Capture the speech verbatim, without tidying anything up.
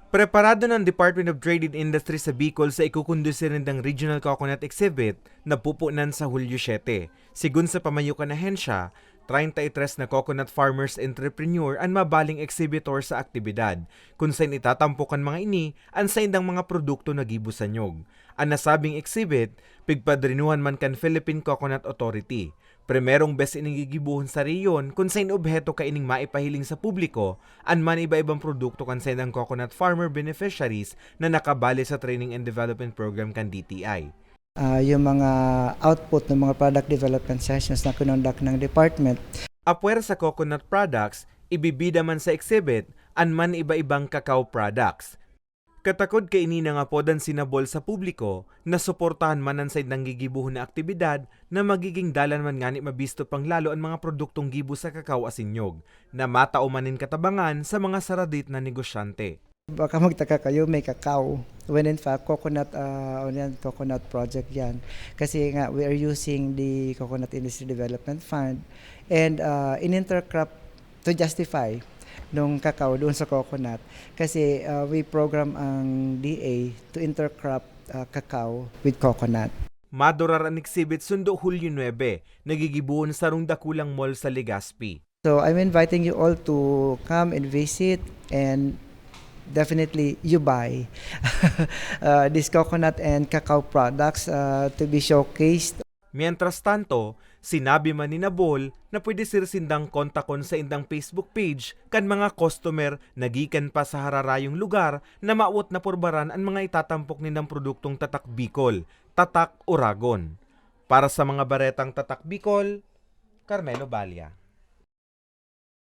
Preparado na ang Department of Trade and Industry sa Bicol sa ikukondusir nindang Regional Coconut Exhibit na pupunan sa Hulyo siete. Sigon sa pamayo kan ahensya, treinta y tres na coconut farmers entrepreneur an mabaling exhibitor sa aktibidad, kun sain itatampok kan mga ini an saindang mga produkto na gibo sa niyog. An nasabing exhibit, pigpadrinuhan man kan Philippine Coconut Authority. Primerong bes ining gigibohon sa rehiyon kun sain obheto kaining maipahiling sa publiko an maniba-ibang produkto kan saindang coconut farmer beneficiaries na nakabali sa Training and Development Program kan D T I. Ah, yung mga output ng mga product development sessions na kinondak ng department. Apwera sa coconut products, ibibida man sa exhibit an maniba-ibang cacao products. Katakod kaini nangapodan si Nabol sa publiko na suportahan man an saindang gigibohon na aktibidad na magiging dalan man ngani mabisto pang lalo an mga produktong gibo sa cacao asin niyog na matao man nin katabangan sa mga saradit na negosyante. Baka magtaka kayo, may cacao. When in fact, coconut, uh, ano yan, coconut project yan. Kasi nga, we are using the Coconut Industry Development Fund and uh, in-intercrop to justify nung cacao doon sa coconut. Kasi uh, we program ang D A to intercrop uh, cacao with coconut. Madurar an exhibit sundo Hulyo nuebe, na gigibohon sa sarong dakulang mall sa Legazpi. So I'm inviting you all to come and visit and definitely you buy uh, this coconut and cacao products uh, to be showcased. Mientras tanto, sinabi man ni Nabol na pwede sir sindang kontakon sa indang Facebook page kan mga customer na gikan pa sa hararayong lugar na mawot na porbaran an mga itatampok nindang produktong Tatak Bicol, Tatak Oragon. Para sa mga baretang Tatak Bicol, Carmelo Balia.